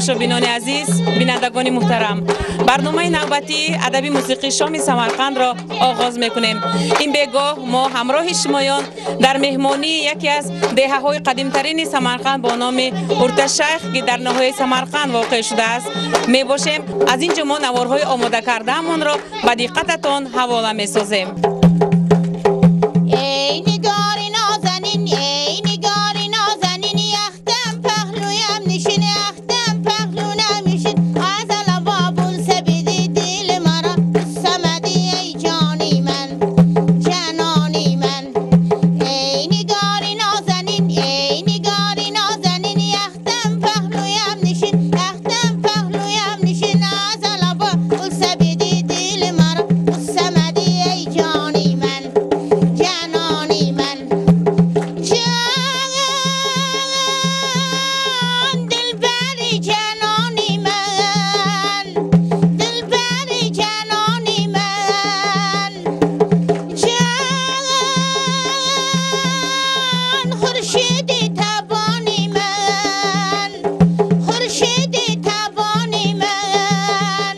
Тамошобинони азиз, бинандагони муҳтарам, барномаи навбатии адаби мусиқии шоми Самарқандро оғоз мекунем. Ин бегоҳ мо ҳамроҳи шумоён дар меҳмонии яке аз деҳаҳои қадимтарини Самарқанд бо номи Урташайх, ки дар ноҳияи Самарқанд воқеъ шудааст, мебошем. Аз ин ҷо мо наворҳои омода кардаамонро ба диққататон ҳавола месозем. Эй нигори нозанин, эй нигори нозанин, яхтам паҳлӯям нишин, яхтам паҳлӯ намишин, аз алаво бӯса бидӣ дили маро, самадӣ эй ҷони ман, ҷанони ман. Эй нигори нозанин, эй нигори нозанин, яхтам паҳлӯям нишин, яхтам паҳлӯям нишин, аз алаво бӯса бидӣ дили маро, самадӣ эй ҷони ман, ҷанони ман. Ҷон дилбари ҷанони ман, дилбари ҷанони ман, ҷон хуршиди табони ман, хуршиди табони ман,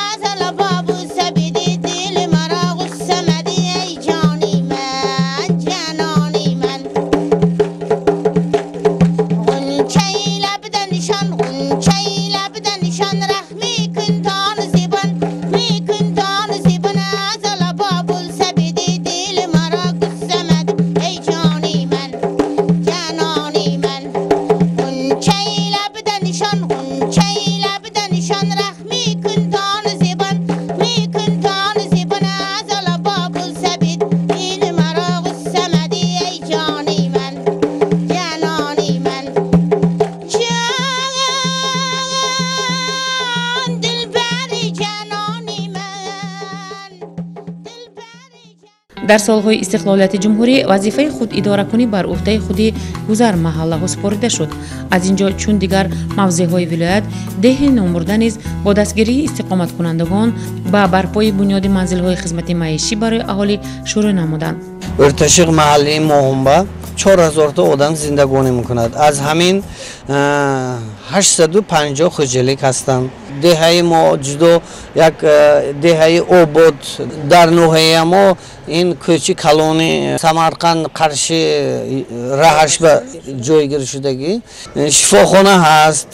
аз алаво бӯса бидӣ дили маро, ғусса мадӣ эй ҷони ман, ҷанони ман. Ғунчаи лабда нишон, ғунчаи лабда нишон, раҳми кун тони зибон, мекун тони зибон, аз алаво бӯса бидӣ дили маро, ғусса мадӣ эй ҷони ман, ҷанони ман. Ғунчаи лабда нишон, ғунчаи лабда нишон, раҳми кун тони зибон, мекун тони зибон, аз алаво бӯса бидӣ дили маро, ғусса мадӣ эй ҷони ман, ҷанони ман. Ҷон дилбари ҷанони ман, дилбари Дар солҳои истиқлолияти ҷумҳурӣ вазифаи худидоракунӣ бар ӯҳдаи худи гузар маҳаллаҳо супорида шуд. Аз ин ҷо, чун дигар мавзеъҳои вилоят, деҳи номбурда низ бо дастгирии истиқоматкунандагон ба барпои бунёди манзилҳои хизмати маишӣ барои аҳолӣ шурӯъ намуданд. Урташиқ маҳаллаи моҳумба 4000 та одам зиндагонӣ мекунад. Аз ҳамин 850 хоҷалик ҳастанд. Деҳаи мо ҷудо як деҳаи обод дар ноҳияи мо, ин кӯчи калони Самарқанд қарши раҳаш ба ҷойгир шудагӣ. Шифохона ҳаст,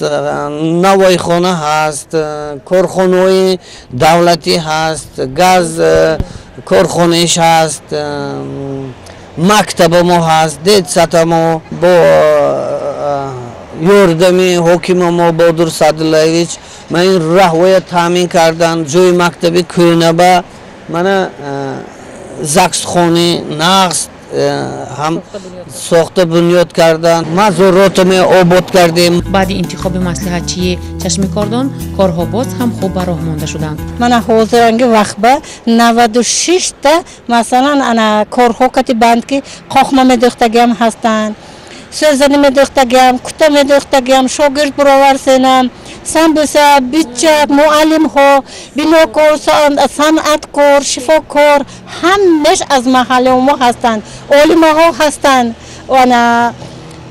навойхона ҳаст, корхонаҳои давлатӣ ҳаст, газ корхонаиш ҳаст, мактаба мо ҳаст, детсада мо. Бо ёрдами ҳокима мо Бодур Садуллаевич ман ин раҳвоя таъмин кардан, ҷои мактаби кӯнаба мана загсхони нағз ҳам сохта бунёд кардан, мазоротаме обод кардем. Баъди интихоби маслиҳатчии чашмикордон корҳо боз ҳам хуб ба роҳ монда шуданд. Мана ҳозиранги вақт ба 96 та, масалан, ана корҳо кати банд, ки қоқма медӯхтагиам ҳастанд, сӯзани медӯхтагиам, кута медӯхтагиам, шогирд буроварсенам, самбуса, бича, муаллимҳо, бинокор, санъаткор, шифокор, ҳамеш аз маҳаллаи мо ҳастанд, олимаҳо ҳастанд. Ана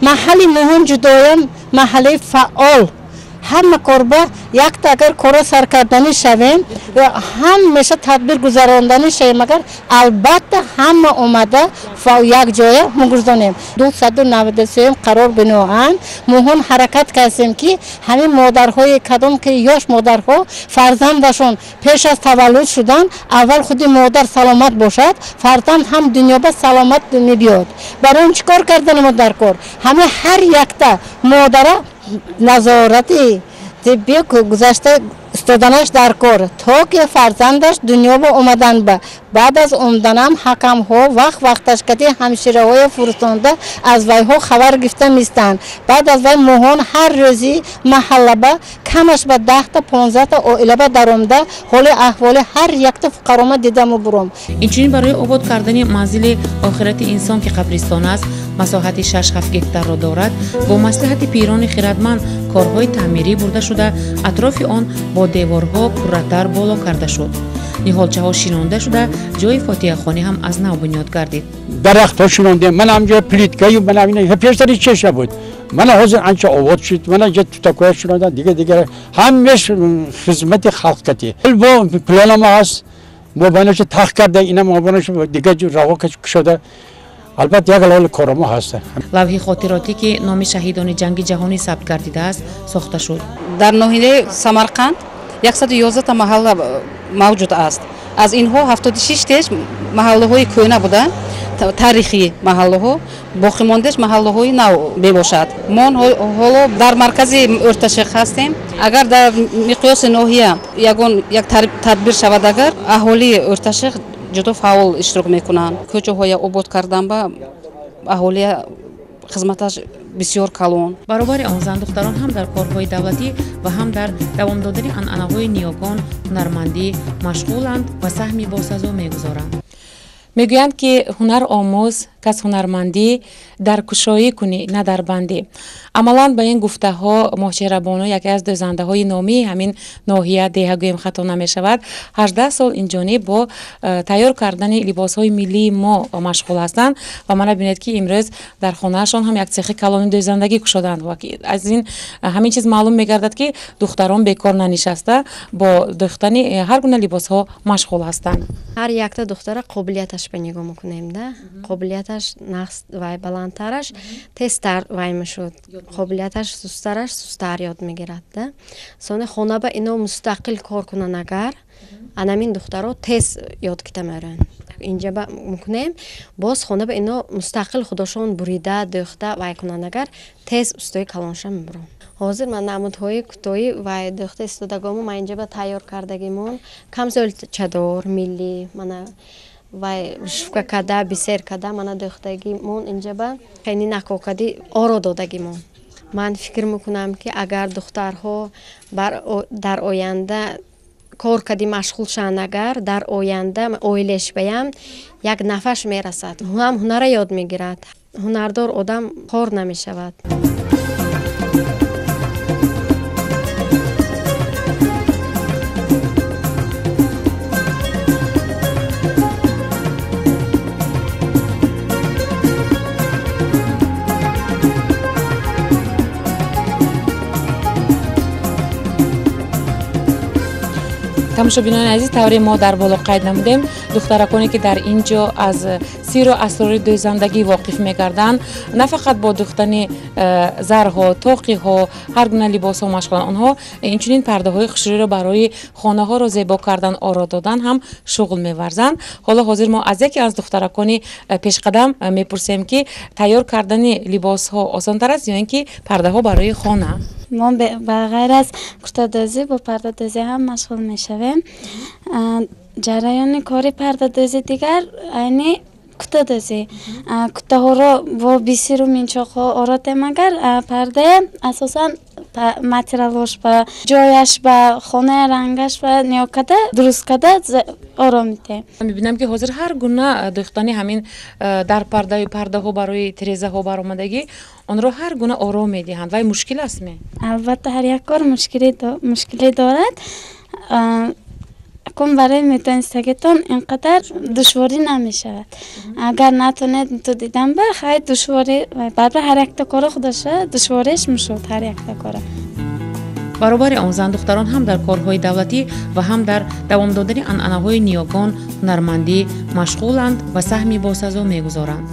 маҳалли муҳим ҷудоям маҳаллаи фаъол, ҳама корба якта агар корро саркарданӣ шавем, ҳамеша тадбир гузаронданӣ шавем, агар албатта ҳама омада якҷоя мегузаронем. 293-ум қарор биноан моҳон ҳаракат кардем, ки ҳамин модарҳои кадом ки ёш модарҳо фарзандашон пеш аз таваллуд шудан, аввал худи модар саломат бошад, фарзанд ҳам дунёба саломат мебиёд. Барои он чӣ кор карданамо дар кор, ҳамин ҳар якта модара назорати тиббӣ гузашта истоданаш дар кор, то ки фарзандаш дунёба омадан. Ба баъд аз омаданам ҳакамҳо вақт вақташ кати ҳамшираҳоя фурӯсонда, аз вайҳо хабар гирифта меистанд. Баъд аз вай моҳон ҳар рӯзи маҳаллаба камаш ба 10-та, 15-та оилаба даромада, ҳоли аҳволи ҳар якта фуқарома дидаму буром. Инчунин барои обод кардани манзили охирати инсон, ки қабристон аст, масоҳати 6-7 гектарро дорад, бо маслиҳати пирони хирадманд корҳои таъмирӣ бурда шуда, атрофи он бо деворҳо пурратар боло карда шуд, ниҳолчаҳо шинонда шуда, ҷои фотиҳахонӣ ҳам аз нав бунёд гардид. Дарахтҳо шинондем, ман ҳамҷо плиткаю, ман пештари чеша буд. Мана ҳозир анча обод шуд, мана инҷа тутакоя шунодан, дига дигар ҳамеш хизмати халқ кати. Бо планама ҳаст, мо байнаша тах карда, ина мо байнаша дига раҳо кушода. Албатта як лоли корамо ҳаст. Лавҳи хотиротӣ, ки номи шаҳидони ҷанги ҷаҳонӣ сабт гардидааст, сохта шуд. Дар ноҳияи Самарқанд 111 маҳалла мавҷуд аст. Аз инҳо 76 теш маҳаллаҳои кӯҳна буданд, таърихӣ маҳаллаҳо, боқимондааш маҳаллаҳои нав мебошад. Мо ҳоло дар маркази Ӯрташиқ ҳастем. Агар дар миқёси ноҳия ягон як тадбир шавад, агар аҳолии Ӯрташиқ ҷудо фаъол иштирок мекунанд. Кӯчаҳоя обод кардан ба аҳолия хизматаш бисёр калон. Баробари он зандухтарон ҳам дар корҳои давлатӣ ва ҳам дар давом додани анъанаҳои ниёгон ҳунармандӣ машғуланд ва саҳми босазо мегузоранд. Мегӯянд, ки ҳунар омӯз, кас ҳунармандӣ дар кушоӣ кунӣ, на дар бандӣ. Амалан ба ин гуфтаҳо Моҳчеҳрабону, яке аз дӯзандаҳои номии ҳамин ноҳия, деҳа гӯем хато намешавад, 18 сол инҷониб бо тайёр кардани либосҳои миллии мо машғул ҳастанд ва мана бинед, ки имрӯз дар хонаашон ҳам як цехи калони дӯзандагӣ кушоданд ва аз ин ҳамин чиз маълум мегардад, ки духтарон бекор нанишаста бо дӯхтани ҳар гуна либосҳо машғул ҳастанд. Ҳар якта духтара қобилияташ ба нигоҳ мекунем, да? Қобилияташ нақс вай баландтараш тезтар вай мешуд, қобилияташ сустараш сустар ёд мегирад, да? Сони хона ба ино мустақил кор кунанд, агар анамин духтаро тез ёд кита меранд. Инҷа ба мекунем, боз хона ба ино мустақил худошон бурида дӯхта вай кунанд, агар тез устои калонша мебуранд. Ҳозир ман намудҳои кӯтоҳӣ вай дӯхта истодагому ман инҷа ба тайёр кардагимон камзоли чадор миллӣ, мана вай шуфка када, бисер када, мана дӯхтагимон инҷа ба хени накокади оро додагимон. Ман фикр мекунам, ки агар духтарҳо дар оянда кор кади машғул шаванд, агар дар оянда оилаш баям як нафаш мерасад, ҳам ҳунара ёд мегирад. Ҳунардор одам хор намешавад. Тамошобинони азиз, тавре мо дар боло қайд намудем, духтараконе, ки дар ин ҷо аз сиру асрори дӯзандагӣ воқиф мегарданд, на фақат бо духтани зарҳо, тоқиҳо, ҳар гуна либосҳо машғуланд. Онҳо инчунин пардаҳои хушрӯиро барои хонаҳоро зебо кардан, оро додан ҳам шуғл меварзанд. Ҳоло ҳозир мо аз яке аз духтаракони пешқадам мепурсем, ки тайёр кардани либосҳо осонтар аст ё ин ки пардаҳо барои хона? Мо ба ғайр аз куртадӯзӣ бо пардадӯзӣ ҳам машғул мешавем. Ҷараёни кори пардадӯзӣ дигар айни кутадӯзӣ. Кутаҳоро бо бисиру минчоқҳо оротем, агар парда асосан материалош ба ҷояш ба хонаи рангаш ба ниё када дуруст када оро метем. Мебинам, ки ҳозир ҳар гуна дӯхтани ҳамин дар пардаю пардаҳо барои тирезаҳо баромадагӣ, онро ҳар гуна оро медиҳанд. Вай мушкил аст ме? Албатта, ҳар як кор мушкиле дорад. Кун барои метонистагитон ин қадар душворӣ намешавад. Агар натонед ту дидан ба хай душворӣ, барбар ҳар якта кора худаша душвориш мешуд ҳар якта кора. Баробари он зандухтарон ҳам дар корҳои давлатӣ ва ҳам дар давом додани анъанаҳои ниёгон ҳунармандӣ машғуланд ва саҳми босазо мегузоранд.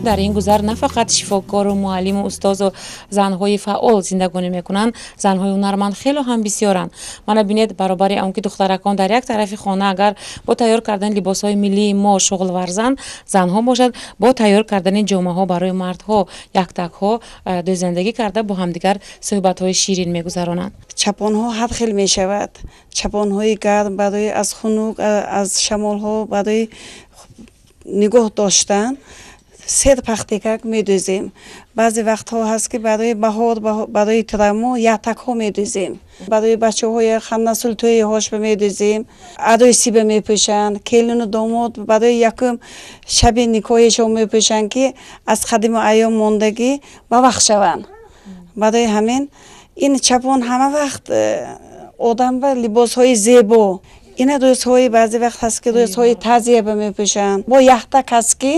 Дар ин гузар на фақат шифокору муаллиму устозу занҳои фаъол зиндагонӣ мекунанд, занҳои ҳунарманд хело ҳам бисёранд. Мана бинед, баробари он ки духтаракон дар як тарафи хона агар бо тайёр кардани либосҳои миллии мо шуғл варзанд, занҳо бошад бо тайёр кардани ҷомаҳо барои мардҳо, яктакҳо дӯзандагӣ карда бо ҳамдигар суҳбатҳои ширин мегузаронанд. Чапонҳо ҳар хел мешавад. Чапонҳои гарм барои аз хунук, аз шамолҳо барои нигоҳ доштан сер пахтикак медӯзем. Баъзе вақтҳо ҳаст, ки барои баҳор, барои тирамо ятакҳо медӯзем. Барои бачаҳои хамнасул тӯйҳошба медӯзем. Арӯсиба мепӯшанд, келину домод барои якум шаби никоҳишон мепӯшанд, ки аз қадиму айём мондагӣ ба вақт шаванд. Барои ҳамин ин чапон ҳама вақт одам ба либосҳои зебо. Ина рӯзҳои баъзе вақт ҳаст, ки рӯзҳои тазияба мепӯшанд. Бо яхтак ҳаст, ки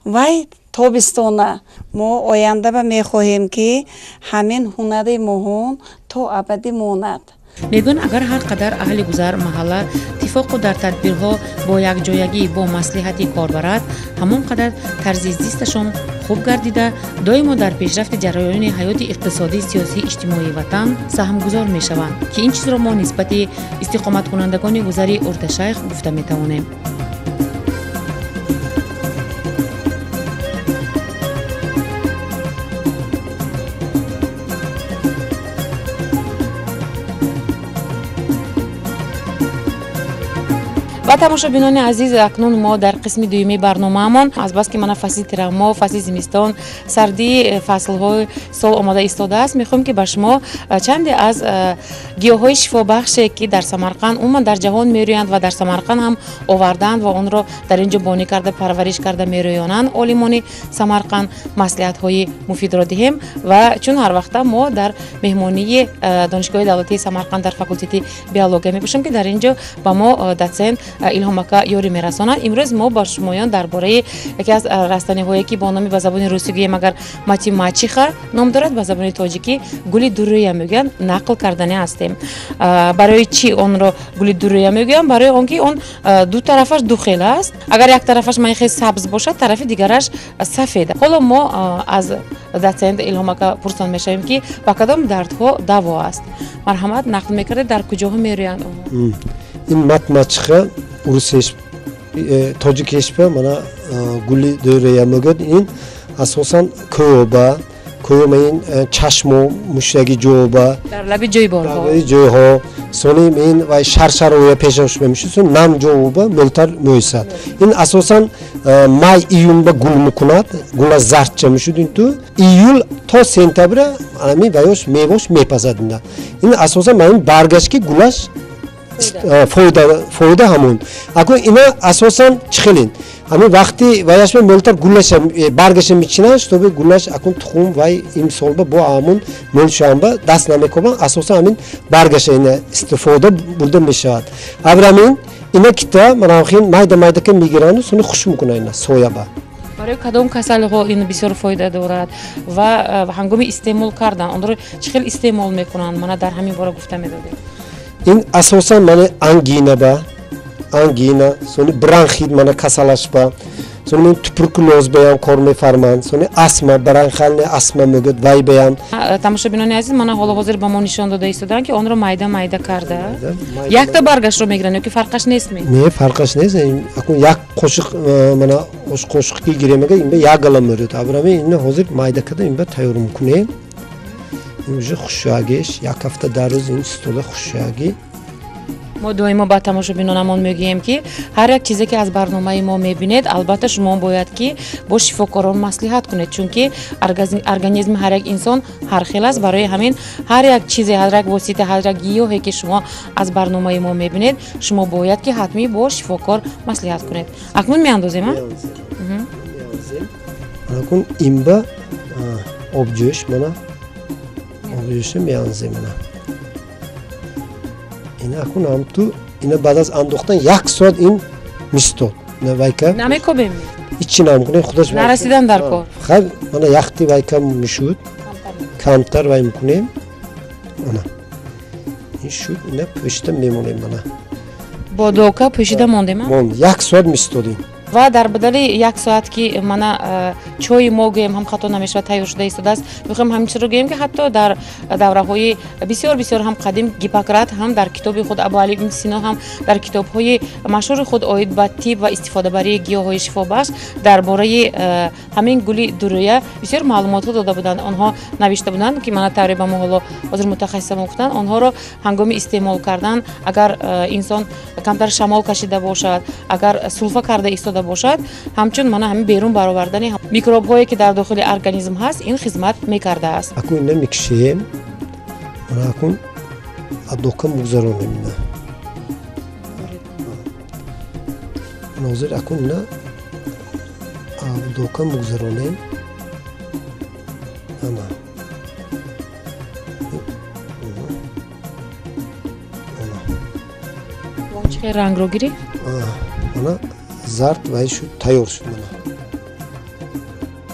вай Тобистона мо оянда ба мехоҳем, ки ҳамин ҳунари моҳон то абадӣ монад. Мегӯянд, агар ҳар қадар аҳли гузар маҳалла тифоқу дар тадбирҳо бо якҷоягӣ бо маслиҳатӣ кор барад, ҳамон қадар тарзи зисташон хуб гардида, доимо дар пешрафти ҷараёни ҳаёти иқтисодӣ, сиёсӣ, иҷтимоии ватан саҳмгузор мешаванд, ки ин чизро мо нисбати истиқоматкунандагони гузари Урташайх гуфта метавонем. Ва тамошобинони азиз, акнун мо дар қисми дуюми барномаамон, азбаски мана фасли тирамоҳ, фасли зимистон, сардии фаслҳои сол омода истодааст, мехоҳем, ки ба шумо чанде аз гиёҳҳои шифобахше, ки дар Самарқанд, умуман дар ҷаҳон мерӯянд ва дар Самарқанд ҳам овардаанд ва онро дар ин ҷо бонӣ карда, парвариш карда мерӯёнанд олимони Самарқанд, маслиҳатҳои муфидро диҳем. Ва чун ҳар вақта мо дар меҳмонии Донишгоҳи давлатии Самарқанд дар факултети биология мебошем, ки дар ин ҷо ба мо дотсент Илҳом ака ёрӣ мерасонанд. Имрӯз мо ба шумоён дар бораи яке аз растаниҳое, ки бо номи ба забони русӣ гӯем агар мать-мачеха ном дорад, ба забони тоҷикӣ гули дурӯя мегӯянд, нақл кардани ҳастем. Барои чӣ онро гули дурӯя мегӯянд? Барои он ки он ду тарафаш ду хел аст. Агар як тарафаш майхел сабз бошад, тарафи дигараш сафед. Ҳоло мо аз дотсент Илҳом ака пурсон мешавем, ки ба кадом дардҳо даво аст. Марҳамат, нақл мекардед, дар куҷоҳо мерӯянд онҳо? Ин мать-мачеха урусеш, тоҷикешба мана гули дурӯя мегӯяд. Ин асосан кӯёба, кӯёба, ин чашму мушаги ҷоба, дар лаби ҷойборҳо, ҷойҳо, сони ин вай шаршароя пешаш мемешуд, сон нам ҷоба мӯлтар мӯйсад. Ин асосан май июнба гул мекунад, гула зардча мешуд. Ин ту июл то сентябра ами ваёш мевош мепазад. Ин асосан ин баргаш, ки гулаш фоида ҳамон. Акун ина асосан чихелин ҳамин вақти ваяшма мӯлтар гулаша баргаша мечинанд, чтобы гулаш акун тухум вай имсолба бо ҳамон мӯлшуамба даст намекобанд. Асосан ҳамин баргаша ина истифода бурда мешавад. Аврамин ина кита манахин майда майдака мегиранду, сони хуш мекунанд ина сояба. Барои кадом касалиҳо ин бисёр фоида дорад ва ҳангоми истеъмол кардан онро чӣ хел истеъмол мекунанд? Мана дар ҳамин бора гуфта медодем. Ин асосан мана ангина ба, ангина, сони бронхит мана касалашба, сони мен туберкулёз баям кор мефарманд, сони астма, бронхиальный астма мегӯяд, вай баям. Тамошобинони азиз, мана ҳоло ҳозир ба мо нишон дода истоданд, ки онро майда майда карда якта баргашро мегиранд ё ки фарқаш нест? Не, фарқаш нест. Акун як қошиқ, мана ош қошиқ ки гирем, ага инба як гала мӯрад. Абрами ин ҳозир майда карда инба тайёр мекунем. Ин уже хушшоягиш, як ҳафта дар рӯз ин стола хушшоягӣ. Мо доимо ба тамошобинонамон мегӯем, ки ҳар як чизе, ки аз барномаи мо мебинед, албатта шумо бояд ки бо шифокорон маслиҳат кунед, чунки организми ҳар як инсон ҳар хел аст. Барои ҳамин ҳар як чизе, ҳар як восита, ҳар як гиёҳе, ки шумо аз барномаи мо мебинед, шумо бояд ки ҳатмӣ бо шифокор маслиҳат кунед. Акнун меандозем? Акун имба обҷӯш, мана обҷӯша меандозем. Мана ина акун ҳамту ина баъд аз андохтан як соат ин мистод. Ина вайка намекобем, ҳичи намекунем, худаш нарасидан дар кор. Хай, мана яхти вайка мешуд, камтар вай мекунем. Мана ин шуд, ина пӯшида мемонем. Мана бо дока пӯшида мондем. Монд, як соат мистодем. Ва дар бадали як соат, ки мана чойи мо гӯем ҳам хато намешавад, тайёр шуда истодааст, мехоҳем ҳамин чизро гӯем, ки ҳатто дар давраҳои бисёр бисёр ҳам қадим Гиппократ ҳам дар китоби худ, Абуали ибн Сино ҳам дар китобҳои машҳури худ оид ба тиб ва истифодабарии гиёҳҳои шифобахш дар бораи ҳамин гули дурӯя бисёр маълумотҳо дода буданд. Онҳо навишта буданд, ки мана тавре ба мо ҳоло ҳозир мутахассисамон гуфтанд, онҳоро ҳангоми истеъмол кардан, агар инсон камтар шамол кашида бошад, агар сулфа карда истода бошад, ҳамчун мана ҳамин берун баровардани микробҳое, ки дар дохили организм ҳаст, ин хизмат мекардааст. Акун ина мекишем, мана акун адока мегузаронем. Ина ҳозир акун ина дока мегузаронем. Ана чӣ хел рангро гирифт? Мана зард вай шуд, тайёр шуд. Мана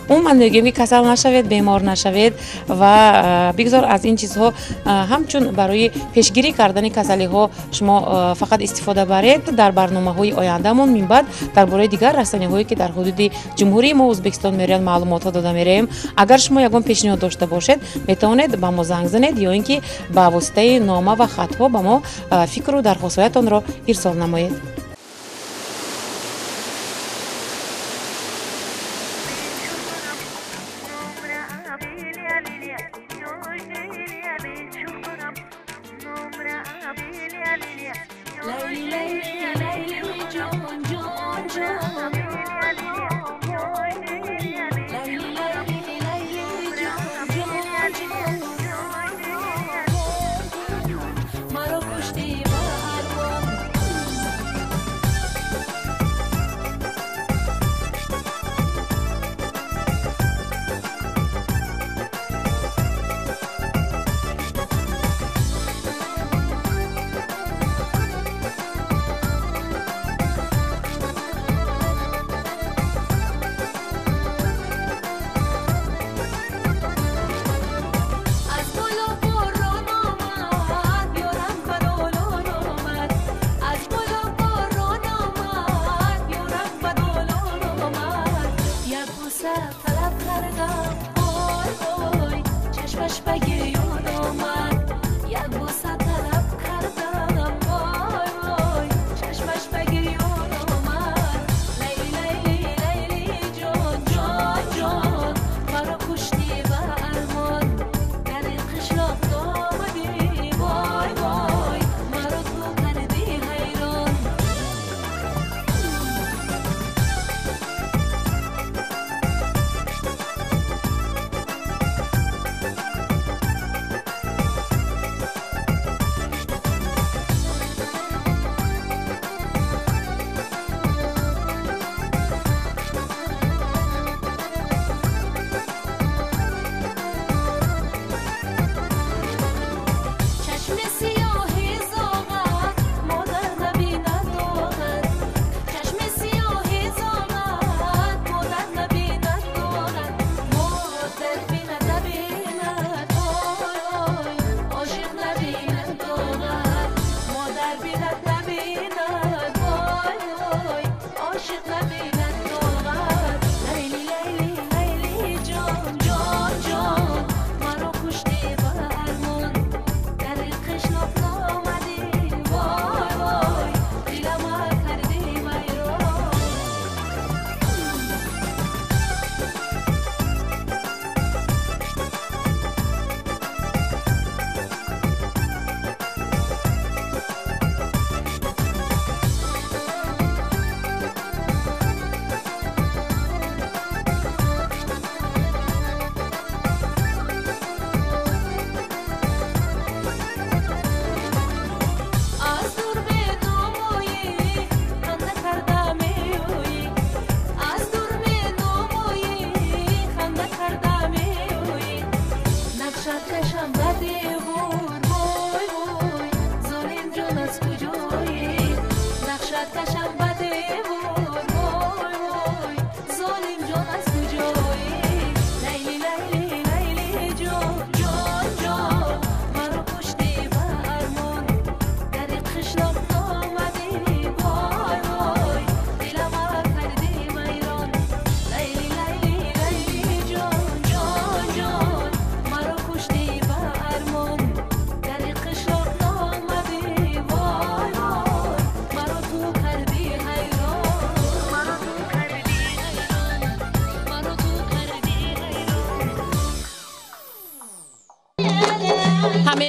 Умуман мегӯем ки касал нашавед, бемор нашавед ва бигзор аз ин чизҳо ҳамчун барои пешгирӣ кардани касалиҳо шумо фақат истифода баред. Дар барномаҳои ояндамон минбаъд дар бораи дигар растаниҳое ки дар ҳудуди ҷумҳурии мо Ӯзбекистон мероянд маълумотҳо дода мераем. Агар шумо ягон пешниҳод дошта бошед, метавонед ба мо занг занед ё ин ки ба воситаи нома ва хатҳо ба мо фикру дархостҳоятонро ирсол намоед.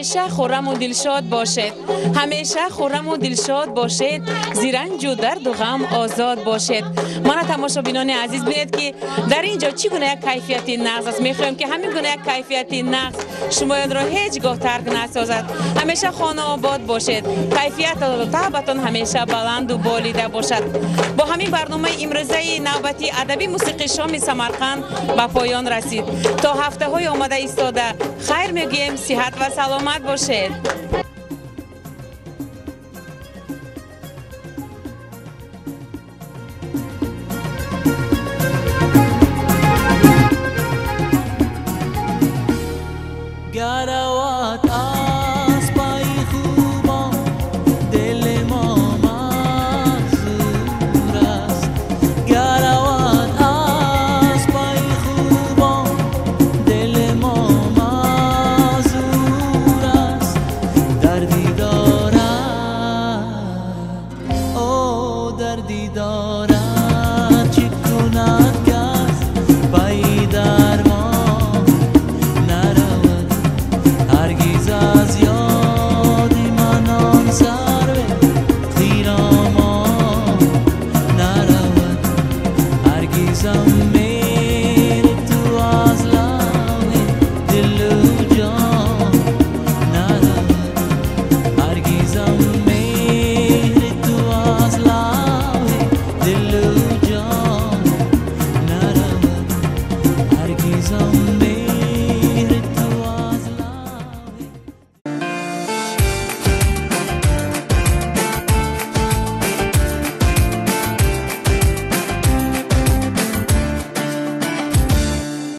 ҳамеша хурраму дилшод бошед, ҳамеша хурраму дилшод бошед, зи ранҷу дарду ғам озод бошед. Мана тамошобинони азиз, бинед ки дар ин ҷо чӣ гуна як кайфияти нағз аст. Мехоҳем ки ҳамин гуна як кайфияти нағз шумоёнро ҳеҷ гоҳ тарк насозад. Ҳамеша хонаобод бошед, кайфияту таъбатон ҳамеша баланду болида бошад. Бо ҳамин барномаи имрӯзаи навбати адабӣ мусиқии шоми Самарқанд ба поён расид. То ҳафтаҳои омада истода хайр мегӯем, сиҳат ва саломат бошед. دل.